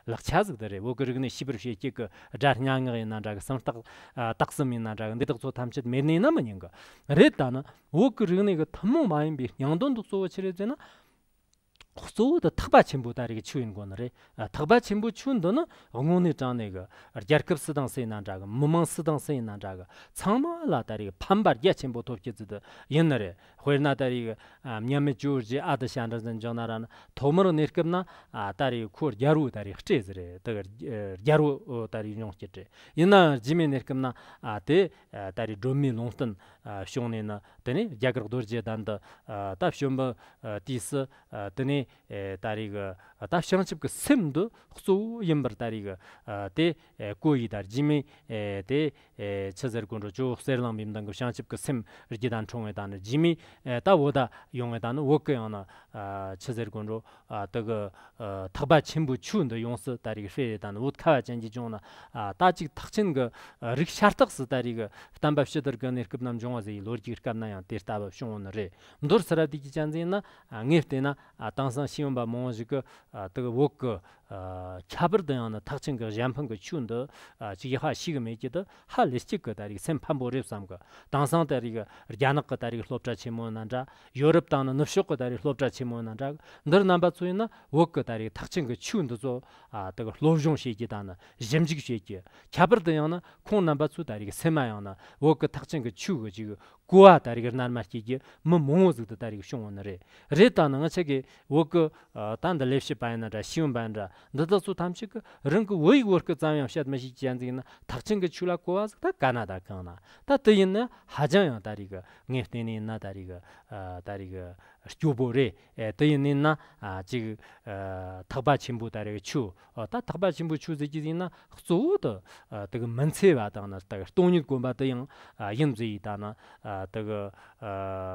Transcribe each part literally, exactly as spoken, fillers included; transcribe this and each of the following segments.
ལག་ཆ་ཟིག་དེ་རེད། བོད་ཀྱི་རིག་གནས་ཤེས་པར་བྱེད་ཀྱི་གི་སྒྲ་སྙན་ངག་ཡིན་ན་འདྲ་གི། གསང་རྟགས་ཨ་དག་གསུམ་ཡིན་ན་འདྲ་གི། འདི་དག་ཚོ་ཐམས་ཅད་མེད་ནས་ན་མི་ཉན་གི་རེད། ད་ནི་བོད་ཀྱི་རིག་གནས་ཀྱི་ཐུན་མོང་མ་ཡིན་པའི་སྙིང་དོན་དེ་གཙོ་བོ་ཆི་རེད་ཟེར་ན། གཙོ་བོ་དེ་ཐེག་པ་ཆེན་པོ་ད་རེས་ཀྱི་ཆོས་ཡིན་དགོས་ནི་རེད། ཨ་ཐེག་པ་ཆེན་པོའི་ཆོས་འདི་ནི་དངོས་གནས་དྲང་གནས་ཀྱི་རྒྱལ་ཁབ་སུ་དང་སུ་ཡིན་ན་འདྲ་གི། མི་མང་སུ་དང་སུ་ཡིན་ན་འདྲ་གི། ཚང་མ་ལ་ད་རེས་ཕན་པ་རྒྱ་ཆེན་པོ་ཐོབ་རྒྱུ་ཟིག་དེ་ཡིན་ནི་རེད། དཔེར་ན་ད་རེས་ཨ་མཉམ་མེད་ཇོ་བོ་རྗེ་ཨ་ཏི་ཤ་འདྲ་ཟིག་འཇོག་ན་ར་ནི། ཐོག་མར་གནས་སྐབས་ན་ཨ་ད་རེས་ཁོ་རྒྱལ་པོ་ད་རེས་སྲས་ཟིག་རེད། དེ་གི་རྒྱལ་པོ་ད་རེས་ཡོང་རྒྱུ་རེད། ཡིན་ནའང་རྗེས་མའི་གནས་སྐབས་ན་ཨ་དེ་ཨ་ད་རེས་སྒྲོལ་མའི་ལུང་བསྟན་ཨ་བྱུང་ནས་ནི། དེ་ནས་རྒྱ་གར་རྡོ་རྗེ་གདན་དུ་ཨ་ད་བྱོན་པའི་ཨ་དུས་སུ། ཨ་དེ་ནས་ཨེ་ད་རེས་ཀྱི་ད་བྱང་ཆུབ་ཀྱི་སེམས་འདི་གཙོ་བོ་ཡིན་པར་ད་རེས་ཀྱི་ཨ་དེ་ཨེ་གོ་ཡི། ད་རྗེས་མའི་ཨེ་དེ་ཨེ་ཆི་ཟེར་དགོས་འགྲོ། ཇོ་བོ་གསེར་གླིང་པའི་མདུན་གྱི་བྱང་ཆུབ་ཀྱི་སེམས་རྒྱུད་དང་འཁྲུངས་པའི། ད་ནི་རྗེས་མའི་ཨེ་ད་བོད་ད་ཡོང་བའི། ད་ནི་བོད་ཀྱི་ཡང་ན་ཨ་ཆི་ཟེར་དགོས་འགྲོ། ཨ་དེ་གི་ཨ་ཐེག་པ་ཆེན་པོའི་ཆོས་འདི་ཡོངས་སུ་ད་རེས་ཀྱི་སྤེལ་རེ། ད་ནི་བོད་ཁ་བ་ཅན་གྱི་ལྗོངས་ན་ཨ་ད་ཅིག་ཐེག་ཆེན་གྱི་ཨ་རིགས་ཤ་སྟག་སུ་ད་རེས་ཀྱི་བསྟན་པ་ཕྱི་དར་གྱི་གནས་སྐབས་ན་འབྱུང་བ་ཟེར་ཡི་ལོ་རྒྱུས་སྐབས་ན་ཡང་དེ་ལྟ་བུ་བྱུང་བ་ནི་རེད། མདོར་ཚུར་བསྡུས་ཀྱི་ཅན་ཟིག་ཡིན་ན། ཨ་ངས་བལྟས་ན་ཨ་དེང་སང་ཤེས་ཡོན་པ་མང་བོ་ཞིག་གི་ཨ་དེ་གི་བོད་གི་ཨ་ཁྱད་པར་དུ་ཡང་ན་ཐེག་ཆེན་གྱི་གཞན་ཕན་གྱི་ཆོས་འདི་ཨ་ཅིག་ཧ་ཤེས་གི་མེད་ཀྱི། དེ་ཧ་ལས་ཅིག་གི་ད་རེས་སེམས་ཕམ་པོ་རེད་བསམ་གི། དེང་སང་ད་རེས་རྒྱ་ནག་གི་ད་རེས་སློབ་གྲྭ་ཆེན་མོ་ཡིན་ན་འདྲ། ཡོ་རོབ་དང་ནི་ནུབ་ཕྱོགས་གི་ད་རེས་སློབ་གྲྭ་ཆེན་མོ་ཡིན་ན་འདྲ། འདིར་རྣམ་པ་ཚོ་ཡིན་ན་བོད་གི་ད་རེས་ཐེག་ཆེན་གྱི་ཆོས་འདི་ཚོ་ཨ་དེ་གི་སློབ་སྦྱོང་བྱེད་ཀྱི་དང་ནི་ཞིབ་འཇུག་བྱེད་ཀྱི། ཁྱད་པར་དུ་ཡང་ན་ཁོང་རྣམ་པ་ཚོའི་ད་རེས་སེམས་མ་ཡང་ན་བོད་གི་ཐེག་ཆེན་གྱི་ཆོས་གི་ཅིག་གོ་བ་ད་རེས་རྣལ་མ་སྐྱེ་རྒྱུ་མི་མང་བོ་ཟིག་ཏུ་ད་རེས་བྱུང་བ་ནི་རེད། རེད། ད་ནི་ང་ཆ་གི་བོད་གི་ཨ་ད་འདི་ལས་བྱེད་པ་ཡིན་ན་འདྲ། ཤེས་ཡོན་པ་ཡིན་འདྲ། འདི་དག་ཚོ་ཐམས་ཅད་གི་རང་གི་བོད་ཡིག་བོད་སྐད་ཙམ་ཡང་བཤད་མི་ཤེས་ཀྱི་ཅན་ཟིག་ཡིན་ན། ཐེག་ཆེན་གི་ཆོས་ལ་གོ་བ་ཟིག་ད་ག་ན་ད་གང་ན། ད་དེ་ཡིན་ན་ཧ་ཅང་ཡང་ད་རེས་གི་ངས་བལྟས་ནས་ཡིན་ན་ད་རེས་གི་ཨ་ད་རེས་གི་སྐྱོ་པོ་རེད། ཨེ་དེ་ཡིན་ནི་ན་ཨ་ཅིག་ཨ་ཐེག་པ་ཆེན་པོ་ད་རེས་ཆོས། ཨ་ད་ཐེག་པ་ཆེན་པོའི་ཆོས་ཟེར་གྱི་ཡིན་ན་གཙོ་བོ་དེ་ཨ་དེ་གི་མི་འཚེ་བ་དང་ནི་ད་གི་སྟོང་ཉིད་སྒོམ་པ་དེ་ཡང་ཨ་ཡིན་ཟེར་ཡི། ད་ནི་ཨ་དེ་གི་ཨ་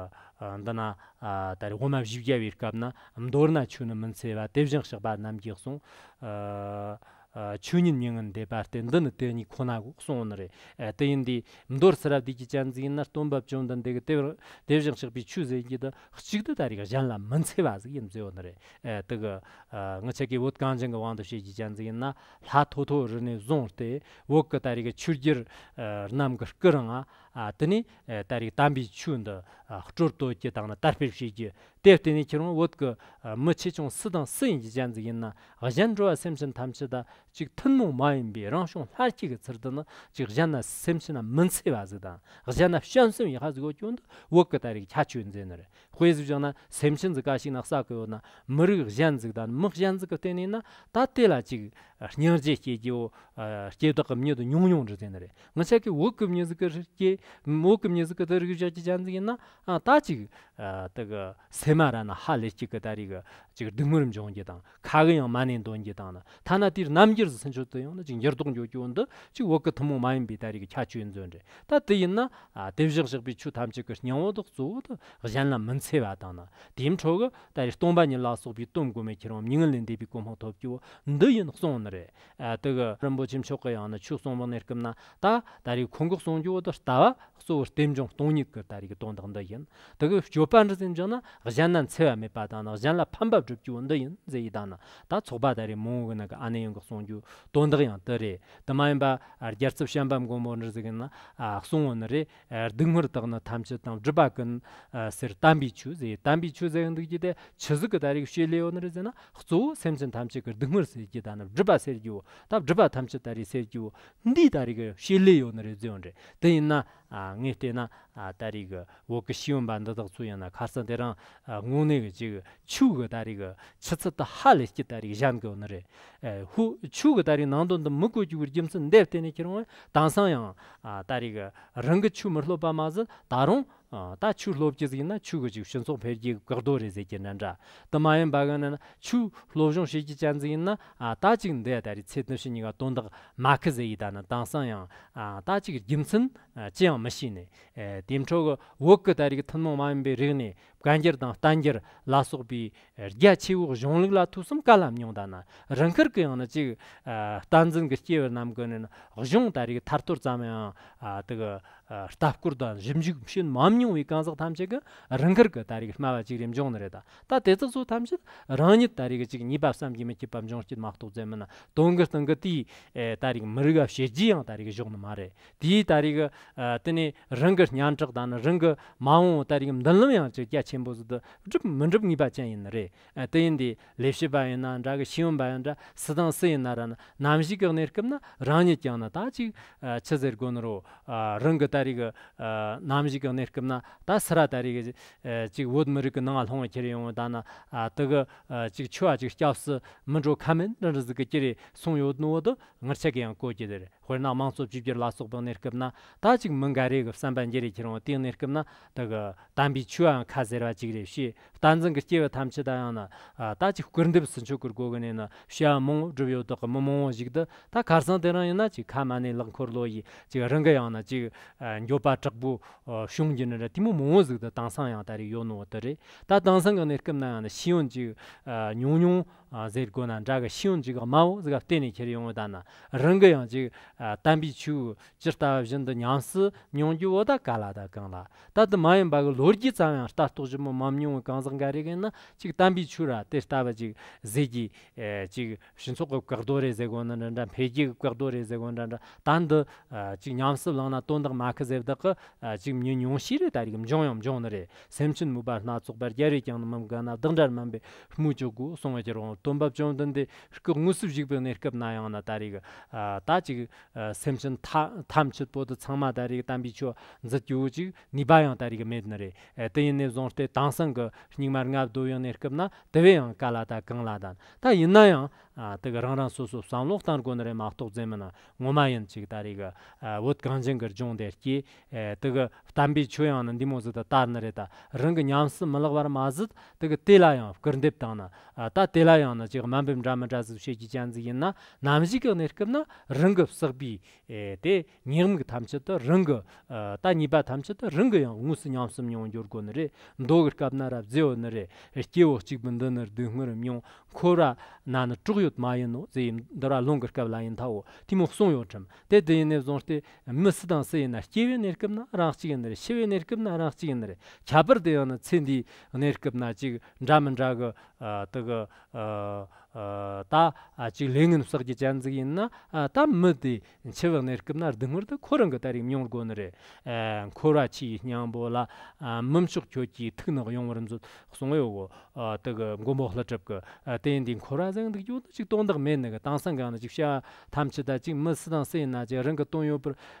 ཨ་འདི་ན་ཨ་ད་རེས་དབུ་མ་བཞི་བརྒྱ་པའི་སྐབས་ན། མདོར་ན་ཆོས་ནི་མི་འཚེ་བ། དེ་བཞིན་གཤེགས་པ་རྣམས་ཀྱིས་གསུངས། ཨ་ཨ་ཆོས་ཉིད་མྱ་ངན་འདས་པ་སྟེ། འདི་ནི་དེ་ཉིད་ཁོ་ན་གོ་གསུངས་ནི་རེད། ཨ་དེ་ཡིན་དུས་མདོར་ཚུར་བསྡུས་ཀྱི་ཅན་ཟིག་ཡིན་ན། སྟོན་པ་བཅོམ་ལྡན་འདས་ཀྱིས་དེ་བར་དེ་བཞིན་གཤེགས་པའི་ཆོས་ཟེར་གྱི་དེ་གཅིག་ཏུ་ད་རེས་གཞན་ལ་མི་འཚེ་བ་ཟིག་ཡིན་ཟེར་བ་ནི་རེད། ཨ་དེ་གི་ཨ་ང་ཆ་གི་བོད་གངས་ཅན་གྱི་དབང་དུ་བྱས་ཀྱི་ཅན་ཟིག་ཡིན་ན། ལྷ་ཐོ་ཐོ་རི་ནས་བཟུང་སྟེ་བོད་ཀྱི་ད་རེས་ཀྱི་ཆོས་རྒྱལ་ཨ་རྣམས་ཀྱི་སྐུ་རིང་ང་ཨ་དེ་ནས་ཨ་ད་རེས་དམ་པའི་ཆོས་འདི་ཨ་སྲོལ་གཏོད་རྒྱུ་དང་ནི་དར་སྤེལ་བྱེད་རྒྱུ། དེར་བརྟེན་ནས་ཁྱེད་རང་བོད་ཀྱི་ཨ་མི་ཆེ་ཆུང་སུ་དང་སུ་ཡིན་གྱི་ཅན་ཟིག་ཡིན་ན། གཞན་འགྲོ་བ་སེམས་ཅན་ཐམས་ཅད་ད་ཅིག་ཐུན་མོང་མ་ཡིན་པའི་རང་བྱུང་ལྷར་སྐྱེ་གི་ཚུལ་དུ་ནི་ཅིག་གཞན་ལ་སེམས་ཅན་ལ་མི་འཚེ་བ་ཟིག་དང་། གཞན་ལ་བྱམས་སེམས་ཡག་པ་ཟིག་ཡོད་རྒྱུ་འདི་བོད་ཀྱི་ད་རེས་ཁྱད་ཆོས་ཡིན་ཟེར་ནི་རེད། དཔེ་ཟིག་བཞག་ན་སེམས་ཅན་ཟིག་ག་ཞིག་ན་བསགས་གི་ཡོད་ན། མི་རིགས་གཞན་ཟིག་དང་མི་གཞན་ཟིག་གི་སྟེང་ནས་ན་ད་དེ་ལ་ཅིག་སྙིང་རྗེ་སྐྱེ་རྒྱུ། ཨ་སྐྱེ་བདག་གི་མྱི་དེ་ཉུང་ཉུང་རེད་ཟེར་ནི་རེད། ང་ཆ་གི་བོད་ཀྱི་མྱི་ཟིག་གི་རིགས་ཀྱི་བོད་ཀྱི་མྱི་ཟིག་གི་དེ་རིགས་བཞག་གི་ཅན་ཟིག་ཡིན་ན། ཨ་ད་ཅིག་ཨ་དེ་གི་སེམས་མ་ར་ན་ཧ་ལས་ཅིག་གི་ད་རེས་གི་ཅིག་སྡུག་བསྔལ་འབྱུང་རྒྱུ་དང་། ཁ་གི་ཡང་མ་ཎི་འདོན་རྒྱུ་དང་ནི། ཐ་ན་དེར་རྣམ་འགྱུར་ཟིག་ཚུན་ཆོད་དུ་ཡང་ན་ཅིག་འགྱུར་ལྡོག་འགྱོ་རྒྱུ་འདི་ཅིག་བོད་ཀྱི་ཐུན་མོང་མ་ཡིན་པའི་ད་རེས་གི་ཁྱད་ཆོས་ཡིན་ཟེར་རེད། ད་དེ་ཡིན་ན་ཨ་དེ་བཞག་བཞག་པའི་ཆོས་ཐམས་ཅད་ཀྱི་སྙིང་བོ་དེ་གཙོ་བོ་དེ་གཞན་ལ་མི་འཚེ་བ་དང་ནི། དེའི་འཕྲོ་གི་ད་རེས་སྟོང་པ་ཉིད་ལ་སོགས་པའི་དོན་བསྒོམས་མེད་ཁྱེར་འོང་མྱ་ངན་ལས་འདས་པའི་གོ་འཕང་ཐོབ་རྒྱུ་འདི་ཡིན་གསུངས་ནི་རེད། ཨ་དེ་གི་རིན་པོ་ཆེ་མཆོག་གི་ཡང་ན་ཆོས་གསུང་བའི་གནས་སྐབས་ན་ད་ད་རེས་ཁོང་གི་གསུང་རྒྱུ་བོ་དེ་ལྟ་བ་གཙོ་བོ་རྟེན་འབྱུང་སྟོང་ཉིད་ཀྱི་ད་རེས་ཀྱི་དོན་དག་འདི་ཡིན། དེ་གི་སྤྱོད་པ་འདྲ་ཟིག་འཇོག་ན་གཞན་ལ་འཚེ་བ་མེད་པ་དང་ནི། གཞན་ལ་ཕན་པ་སྒྲུབ་རྒྱུ་བོ་འདི་ཡིན་ཟེར་ཡི། ད་ནི་ད་ཚོགས་པ་ད་རེས་མང་བོ་གི་ནང་གི་ཨ་ནེ་ཡོང་གི་གསུང་རྒྱུ་དོན་དག་ཡང་དེ་རེད། དེ་མ་ཡིན་པ་ཨ་རྒྱལ་ཚབ་བྱམས་པ་མགོན་པོ་འདྲ་ཟིག་ཡིན་ན་ཨ་གསུང་བོ་ནི་རེད། ཨ་སྡུག་བསྔལ་དག་ནི་ཐམས་ཅད་དང་། སྒྲིབ་པ་ཀུན་ཨ་སེལ་དམ་པའི་ཆོས་ཟེར། དམ་པའི་ཆོས་ཟེར་འདུག་རྒྱུ་དེ་ཆི་ཟིག་གི་ད་རེས་བྱེད་ལས་ཡོད་ནི་རེད་ཟེར་ན། གཙོ་བོ་སེམས་ཅན་ཐམས་ཅད་ཀྱི་སྡུག་བསྔལ་སེལ་རྒྱུ་དང་ནི་སྒྲིབ་པ་སེལ་རྒྱུ། ད་སྒྲིབ་པ་ཐམས་ཅད་ད་རེས་སེལ་རྒྱུ་འདི་ད་རེས་ཀྱི་བྱེད་ལས་ཡོད་ནི་རེད་ཟེར་བ་རེད། དེ་ཡིན་ན་ཨ་ངས་བལྟས་ན་ཨ་ད་རེས་ཀྱི་བོད་ཀྱི་ཤེས་ཡོན་པ་འདི་དག་ཚོ་ཡིན་ན་ཁ་སང་དེ་རིང་ཨ་དངོས་གནས་ཀྱི་ཅིག་ཆོས་ཀྱི་ད་རེས་ཀྱི་ཆུ་ཚད་དེ་ཧ་ལས་ཀྱི་ད་རེས་གཞན་གྱི་ཡོད་ནི་རེད། ཨ་ཧུ་ཆོས་ཀྱི་ད་རེས་ནང་དོན་དེ་མི་གོ་རྒྱུ་གི་རྒྱུ་མཚན་འདི་བརྟེན་ནས་ཁྱེར་འོང་དེང་སང་ཡང་ཨ་ད་རེས་ཀྱི་རང་གི་ཆོས་མི་སློབ་པ་མ་ཟད། ད་རུང་ཨ་ད་ཆོས་སློབ་རྒྱུ་ཟིག་ཡིན་ན་ཆོས་ཀྱི་ཅིག་སྤྱི་ཚོགས་འཕེལ་རྒྱས་ཀྱི་བཀག་རྡོ་རེད་ཟེར་རྒྱུ་འདྲ་འདྲ། དེ་མ་ཡིན་པ་གི་ནི་ཆོས་སློབ་སྦྱོང་བྱེད་རྒྱུ་ཅན་ཟིག་ཡིན་ན་ཨ་ད་ཅིག་འདི་ད་རེས་ཚེ་ནུ་ཕྱི་གཉིས་ཀ་དོན་དག་མ་ཁི་ཟེར་ཡི། ད་ནི་དེང་སང་ཡང་ཨ་ད་ཅིག་རྒྱུ་མཚན་ཨ་ཅི་ཡང་མི་ཤེས་ནས། ཨེ་དེའི་འཕྲོ་གི་བོད་ཀྱི་ད་རེས་ཀྱི་ཐུན་མོང་མ་ཡིན་པའི་རིག་གནས། བཀའ་འགྱུར་དང་བསྟན་འགྱུར་ལ་སོགས་པའི་རྒྱ་ཆེ་བོའི་གཞུང་ལུགས་ལ་ཐོས་བསམ་ག་ལ་མྱོང་ད་ན། རང་ཁུར་གི་ཡང་ན་ཅིག་ཨ་བསྟན་འཛིན་གི་སྐྱེས་བུ་རྣམས་གི་ནི་གཞུང་ད་རིག་ཐར་ཐོར་ཙམ་ཡང་ཨ་དེ་གི་ཨ་ལྟ་སྐོར་དང་ཞིབ་འཇུག་བྱེད་མ་མྱོང་བའི་གང་ཟག་ཐམས་ཅད་གི་རང་ཁུར་གི་ད་རིག་སྨྲ་བ་ཅིག་རེ་འབྱུང་ནི་རེད་ད། ད་དེ་ཚོ་ཚོ་ཐམས་ཅད་རང་ཉིད་ད་རིག་ཅིག་ཉེས་པ་བསམ་གྱིས་མི་ཁྱབ་པ་འབྱུང་སྐྱིད་མ་གཏོགས་ཙམ་མིན་ན། དོན་གི་སྟེང་གི་དེའི་ཨེ་ད་རིག་མི་རིགས་ལ་བཤད་རྒྱུ་ཡང་ད་རིག་གཞོག་ནི་མ་རེད། དེའི་ད་རིག་ཨ་དེ་ནས་རང་གི་སྙན་གྲགས་དང་ནི་རང་གི་མ་འོངས་ད་རིག་མདུན་ལམ་ཡང་ཅིག་རྒྱ་ཆེན་པོ་ཟིག་ཏུ་སྒྲུབ་མི་འགྲུབ་ངེས་པ་ཅན་ཡིན་ནི་རེད། ཨ་དེ་ཡིན་དུས་ལས་བྱེད་པ་ཡིན་ན་འདྲ་གི། ཤེས་ཡོན་པ་ཡིན་འདྲ། སུ་དང་སུ་ཡིན་ན་ར་ནི་ནམ་ཞིག་གི་གནས་སྐབས་ན་རང་ཉིད་ཀྱང་ནི་ད་ཅིག་ཨ་ཆི་ཟེར་དགོས་ནི་རོ། ཨ་རང་གི་ད་རིག་ཨ་ནམ་ཞིག་གི་གནས་སྐབས་ན་ད་སུ་ར་ད་རིག་ཨ་ཅིག་བོད་མི་རིགས་ཀྱི་ནང་ལ་ལྷུང་བ་ཁྱེར་ཡོང་བ་ད་ན། ཨ་དེ་གི་ཨ་ཅིག་ཆོས་ཨ་ཅིག་སྐྱབས་སུ་མི་འགྲོ་ཁ་མེད་འདྲ་འདྲ་ཟིག་གི་ཀྱི་རེ་སོང་ཡོད་ནོ་དུ་ངར་ཆ་གི་ཡང་གོ་གི་དེ་རེད། དཔེར་ན་དམངས་གཙོ་བཅོས་བསྒྱུར་ལ་སོགས་པའི་གནས་སྐབས་ན་ད་ཅིག་མི་འགའ་རེ་གི་བསམ་པ་འགྱུར་རེ་ཁྱེར་འོང་དེའི་གནས་སྐབས་ན་དེ་གི་དམ་པའི་ཆོས་ཨང་ཁ་ཟེར་བ་ཅིག་རེ་བཤད། བསྟན་འཛིན་གི་སྐྱེས་བུ་ཐམས་ཅད་ད་ཡང་ན་ཨ་ད་ཅིག་སྐུར་འདེབས་སུ་འཆོལ་གི་སྒོ་གི་ནས་ན་བྱ་བ་མང་བོ་བསྒྲུབས་ཡོད་དོ་གི། མི་མང་བོ་ཞིག་ཏུ་ད་ཁ་སང་དེ་རིང་ཡིན་ན་ཅིག་ཁ་མ་ནས་ལག་འཁོར་ལོ་ཡི་ཅིག་རང་གི་ཡང་ན་ཅིག་ཨ་འགྱོད་པ་དྲག་པོ་ཨ་བྱུང་གི་ནི་རེད། དེ་མོ་མང་བོ་ཟིག་ཏུ་དེང་སང་ཡང་ད་རེ་ཡོད་ནོ་དེ་རེད། ད་དེང་སང་གི་གནས་སྐབས་ན་ཡང་ན་ཤེས་ཡོན་ཅིག་ཨ་ཉུང་ཉུང་ཨ་ཟེར་དགོས་ན་འདྲ་གི། ཤེས་ཡོན་ཅིག་དམའ་བོ་ཟིག་ག་བརྟེན་ནས་ཁྱེར་ཡོང་བ་ད་ན་རང་གི་ཡང་ཅིག་ཨ་དམ་པའི་ཆོས་ཇི་ལྟ་བ་བཞིན་དུ་ཉམས་སུ་མྱོང་རྒྱུ་བོ་ད་ག་ལ་ད་གང་ལ། ད་དེ་མ་ཡིན་པ་གི་ལོ་རྒྱུས་ཙམ་ཡང་ལྟ་རྟོག་ཞིབ་མོ་མ་མྱོང་བའི་གང་ཟག་འགའ་རེ་གིས་ན་ཅིག་དམ་པའི་ཆོས་ར་དེ་ལྟ་བུ་ཅིག་ཟེར་གྱི་ཨེ་ཅིག་སྤྱི་ཚོགས་ཀྱི་བཀག་རྡོ་རེད་ཟེར་དགོས་ན་འདྲ་འདྲ། འཕེལ་རྒྱས་ཀྱི་བཀག་རྡོ་རེད་ཟེར་དགོས་ན་འདྲ་འདྲ། ད་འདི་ཨ་ཅིག་ཉམས་སུ་བླངས་ན་དོན་དག་མ་ཁི་ཟེར་བདག་གི་ཨ་ཅིག་མྱི་ཉུང་ཤས་རེ་ད་རིག་འབྱུང་ཡང་འབྱུང་ནི་རེད། སེམས་ཅན་མོས་པ་སྣ་ཚོགས་པ། རྒྱལ་བས་ཀྱང་ནི་མི་དགའ་ན། བདག་འདྲ་དམན་པས་སྨོས་ཅི་དགོས་གསུང་བ་ཁྱེར་འོང་། སྟོན་པ་བཅོམ་ལྡན་འདས་སྐུ་དངོས་སུ་བཞུགས་པའི་གནས་སྐབས་ན་ཡང་ན་ད་རིག་ཨ་ད་ཅིག་ཨ་སེམས་ཅན་ཐ་ཐམས་ཅད་པོ་དུ་ཚང་མ་ད་རིག་དམ་པའི་ཆོས་མཛད་རྒྱུ་ཅིག་ནུས་པ་ཡང་ད་རིག་མེད་ནི་རེད། ཨེ་དེ་ཡིན་ནས་བཟུང་སྟེ་དེང་སང་གི་སྙིགས་མ་ལྔ་བདོ་བའི་གནས་སྐབས་ན་དེ་བས་ཡང་ག་ལ་ད་གང་ལ་ད། ད་ཡིན་ན་ཡང་ཨ་དེ་གི་རང་རང་སོ་སོ་བསམ་བློ་བཏང་དགོས་ནི་རེད་མ་གཏོགས་ཙེ་མིན་ན་ངོ་མ་ཡིན་ཅིག་ད་རིག་ཨ་བོད་གངས་ཅན་གི་ལྗོངས་དེ་སྐྱེས། ཨེ་དེ་གི་དམ་པའི་ཆོས་ཡང་ནི་འདི་མོ་ཟིག་ཏུ་དར་ནི་རེད། ད་རང་གི་ཉམས་སུ་མི་ལེགས་པར་མ་ཟད་དེ་གི་དེ་ལ་ཡང་སྐུར་འདེབས་བཏང་ན། ཨ་ད་དེ་ལ་ཡང་ནི་ཅིག་དམའ་འབེབས་འདྲ་མི་འདྲ་ཟིག་བྱེད་ཀྱི་ཅན་ཟིག་ཡིན་ན། ནམ་ཞིག་གི་གནས་སྐབས་ན་རང་གི་བསགས་པའི་ཨེ་དེ་ཉེས་དམིགས་ཐམས་ཅད་དུ་རང་གི་ཨ་ད་ཉེས་པ་ཐམས་ཅད་དུ་རང་གི་ཡང་དངོས་སུ་ཉམས་སུ་མྱོང་འགྱུར་དགོས་ནི་རེད། མདོ་གི་སྐབས་ན་ར་མཛེས་ཡོད་ནི་རེད། སྐྱེ་བོ་གཅིག་པུ་འདི་ནི་སྡུག་བསྔལ་མྱོང་། འཁོར་བ་ན་ནི་གྲོགས་ཡོད་མ་ཡིན་ནོ་ཟེར་ཡིན། འདི་ར་ལུང་གི་སྐབས་ལ་ཡིན་ཐའོ་དེ་མོ་གསུངས་ཡོད་ཁྲིམས། དེ་དེ་ཡིན་ནས་བཟུང་སྟེ་མི་སུ་དང་སུ་ཡིན་ན་སྐྱེ་བའི་གནས་སྐབས་ན་རང་གཅིག་ཡིན་ནི་རེད། ཤི་བའི་གནས་སྐབས་ན་རང་གཅིག་ཡིན་ནི་རེད། ཁྱད་པར་དུ་ཡང་ན་ཚེ་འདིའི་གནས་སྐབས་ན་ཅིག་འདྲ་མི་འདྲ་གི་ཨ་དེ་གི་ཨ་ཨ་ད་ཨ་ཅིག་ལས་ངན་བསགས་ཀྱི་ཅན་ཟིག་ཡིན་ན། ཨ་ད་མི་དེ་འཆི་བའི་གནས་སྐབས་ན་སྡུག་བསྔལ་དེ་ཁོ་རང་གི་ད་རིག་མྱོང་དགོས་ནི་རེད། ཨ་འཁོར་བ་ཆུ་ཡི་སྙིང་པོ་ལ། ཨ་མི་མཆོག་ཁྱོད་ཀྱི་ཐུགས་ནི་གཡེང་བར་མཛོད་གསུངས་ཡོད་གོ། ཨ་དེ་གི་མགོན་པོ་ཀླུ་སྒྲུབ་ཀྱི། ཨ་དེ་ཡིན་དུས་འཁོར་བ་ཟེར་འདུག་རྒྱུ་ཅིག་དོན་དག་མེད་ནི་གི། དེང་སང་གང་ན་ཅིག་བྱ་བ་ཐམས་ཅད་ད་ཅིག་མི་སུ་དང་སུ་ཡིན་ན་ཅིག་རང་གི་དོན་ཡོད་པར་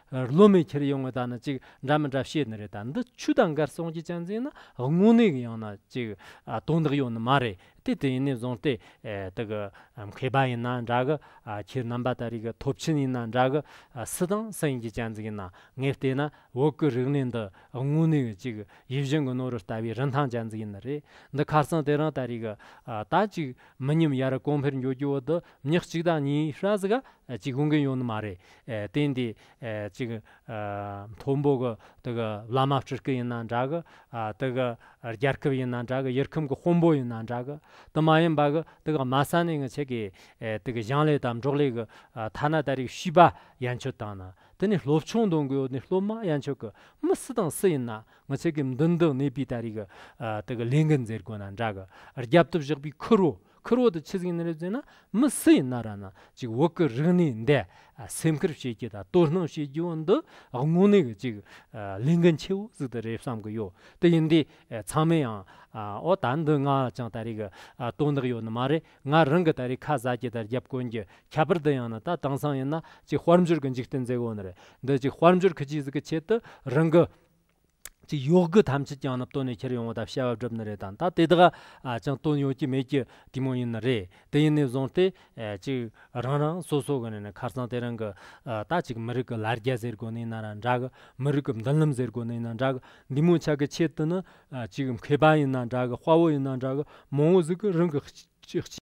བློ་མེད་ཁྱེར་ཡོང་བ་ད་ནི་ཅིག་འདྲ་མི་འདྲ་བཤད་ནི་རེད། ད་འདི་ཆོས་དང་འགལ་སོང་གི་ཅན་ཟིག་ཡིན་ན་དངོས་གནས་གི་ཡང་ན་ཅིག་ཨ་དོན་དག་ཡོད་ནི་མ་རེད། དེ་དེ་ཡིན་ནས་བཟུང་སྟེ་ཨེ་དེ་གི་མཁས་པ་ཡིན་ན་འདྲ་གི། ཨ་ཁྱེད་རྣམ་པ་ད་རིག་གི་ཐོབ་ཆེན་ཡིན་ན་འདྲ་གི། ཨ་སུ་དང་སུ་ཡིན་གྱི་ཅན་ཟིག་ཡིན་ན་ངས་བལྟས་ན་བོད་ཀྱི་རིག་གནས་འདི་དངོས་གནས་ཀྱི་ཅིག་ཡིད་བཞིན་གྱི་ནོར་བུ་ལྟ་བུའི་རིན་ཐང་ཅན་ཟིག་ཡིན་ནི་རེད། འདི་ཁ་སང་དེ་རིང་ད་རིག་གི་ཨ་ད་ཅིག་མི་ཉམས་ཡར་གོང་འཕེལ་འགྱོ་རྒྱུ་བོ་འདི་མྱི་གཅིག་དང་གཉིས་ཧྲ་ཟིག་ག་ཅིག་ཡོང་གི་ཡོད་ནི་མ་རེད། ཨེ་དེ་འདི་ཨེ་ཅིག་ཨ་མཐོན་པོ་གི་དེ་གི་བླ་མ་སྤྲུལ་སྐུ་ཡིན་ན་འདྲ་གི། ཨ་དེ་གི་རྒྱལ་ཁབ་ཡིན་ན་འདྲ་གི། ཡུལ་ཁམས་ཀྱི་དཔོན་པོ་ཡིན་ན་འདྲ་གི། དེ་མ་ཡིན་པ་གི་དེ་གི་དམའ་ས་ནས་ངི་ཆེ་གི་ཨེ་དེ་གི་ཞིང་ལས་དང་འབྲོག་ལས་གི་ཨ་ཐ་ན་ད་རིག་བྱིས་པ་ཡན་ཆོད་དང་ན། དེ་ནས་སློབ་ཆུང་འདོན་གི་ཡོད་ནི་སློབ་མ་ཡན་ཆོད་གི། མི་སུ་དང་སུ་ཡིན་ན་ངི་ཆེ་གི་མདུན་དུ་གནས་པའི་ད་རིག་གི་ཨ་དེ་གི་ལས་འགན་ཟེར་དགོས་ན་འདྲ་གི། རྒྱབ་ཏུ་བཞག་པའི་ཁུར་བོ། ཁུར་བོ་དེ་ཆི་ཟིག་ཡིན་ནི་རེད་ཟེར་ན། མི་སུ་ཡིན་ན་ར་ན་ཅིག་བོད་ཀྱི་རིག་གནས་འདི་ཨ་སེམས་ཁུར་བྱེད་རྒྱུ་དང་དོ་སྣང་བྱེད་རྒྱུ་འདི་དངོས་གནས་ཀྱི་ཅིག་ཨ་ལས་འགན་ཆེ་བོ་ཟིག་ཏུ་རེད་བསམ་གི་ཡོད། དེ་ཡིན་དུས་ཨ་ཚང་མས་ཡང་ཨ་ཨོ་ད་འདི་ང་ཅང་ད་རིག་གི་ཨ་དོན་དག་ཡོད་ནི་མ་རེད། ང་རང་གི་ད་རིག་ཁ་ཟ་རྒྱུ་དང་རྒྱབ་གོན་རྒྱུ། ཁྱད་པར་དུ་ཡང་ན་ད་དེང་སང་ཡིན་ན་ཅིག་དཔལ་འབྱོར་གྱི་འཇིག་རྟེན་ཟེར་གོ་ནི་རེད། འདི་ཅིག་དཔལ་འབྱོར་ཁི་ཅིག་ཟིག་གི་ཆེད་དུ་རང་གི་ཅིག་ཡོད་དགུ་ཐམས་ཅད་ཀྱང་ནི་བཏོན་ནས་ཁྱེར་ཡོང་བ་དང་བྱ་བ་བསྒྲུབས་ནི་རེད་དང་། ད་དེ་དག་ཨ་ཅང་དོན་ཡོད་ཀྱི་མེད་ཀྱི་དེ་མོ་ཡིན་ནི་རེད། དེ་ཡིན་ནས་བཟུང་སྟེ་ཨ་ཅིག་རང་རང་སོ་སོ་གི་ནི་ནི་ཁ་སང་དེ་རིང་གི་ཨ་ད་ཅིག་མི་རིགས་ཀྱི་ལ་རྒྱ་ཟེར་དགོས་ནི་ཡིན་ན་ར་འདྲ་གི། མི་རིགས་ཀྱི་མདུན་ལམ་ཟེར་དགོས་ནི་ཡིན་ན་འདྲ་གི། འདི་མོ་ཆ་གི་ཆེད་དུ་ནི་ཨ་ཅིག་མཁས་པ་ཡིན་ན་འདྲ་གི། དཔའ་བོ་ཡིན་ན་འདྲ་གི། མང་བོ་ཟིག་གི་རང་གི་ཅིག་